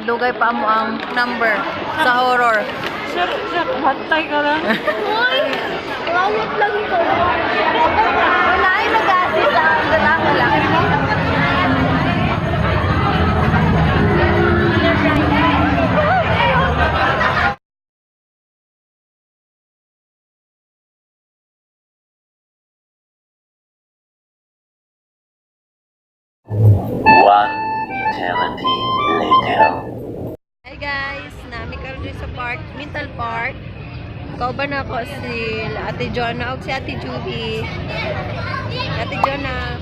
Kay dugay pa mo ang number sa horror. Sir, sir, bantay ka lang. Uy! Lawat lang ito. Wala ay nag-assist sa ang lang. One eternity later. Hi guys, nami karon diri sa park, Mintal Park. Kauban na ako si Ate Jonah ug si Ate Juby. Ate Jonah,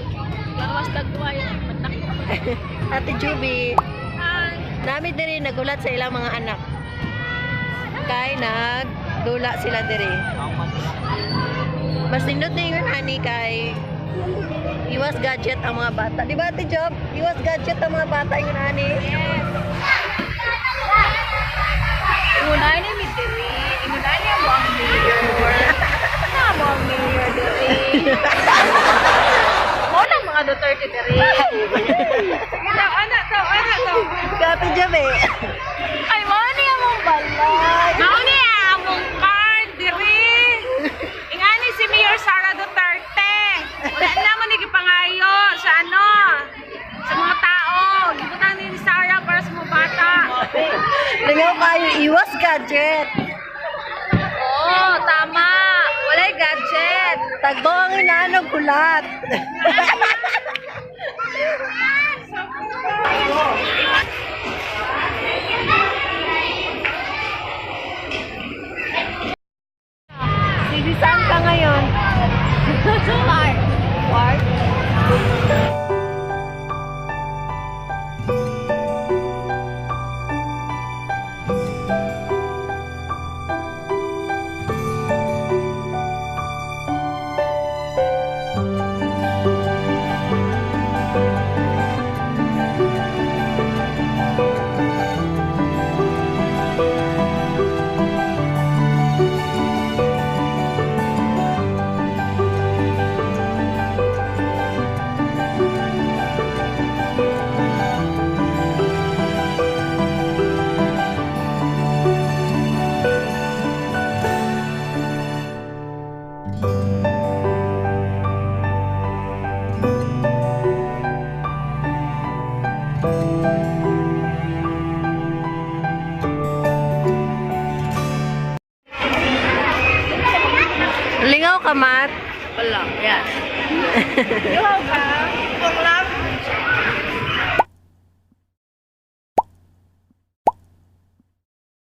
Lawas tagway. Matak. Ate Juby. Nami diri nagulat sa ilang mga anak. Kay nagdula sila diri. Mas nindot na yung ani kay iwas gadget ang mga bata. Di ba, Ate Job? Iwas gadget ang mga bata yung ani. Yes. Ingunay ni mi diri. Ingunay ni mo ang mayor. Na mo ang mayor diri. Mo lang mga Duterte diri. Tao ana, tao ana, tao. Ikaw, Ate Job eh. Ay, mao ni among balay. Mao ni among card diri. Ingani si Mayor Sara Duterte. Wala na mo ni gipangayo sa ano sa mga tao. Gibutang ni Sara para sa mga bata. Lingaw kayo, iwas gadget. Oo, tama. Walay gadget. Tagbo ang inanog kulat. Sige, saan ka ngayon? Park. Park? Lingaw ka, Mat? Wala, yes.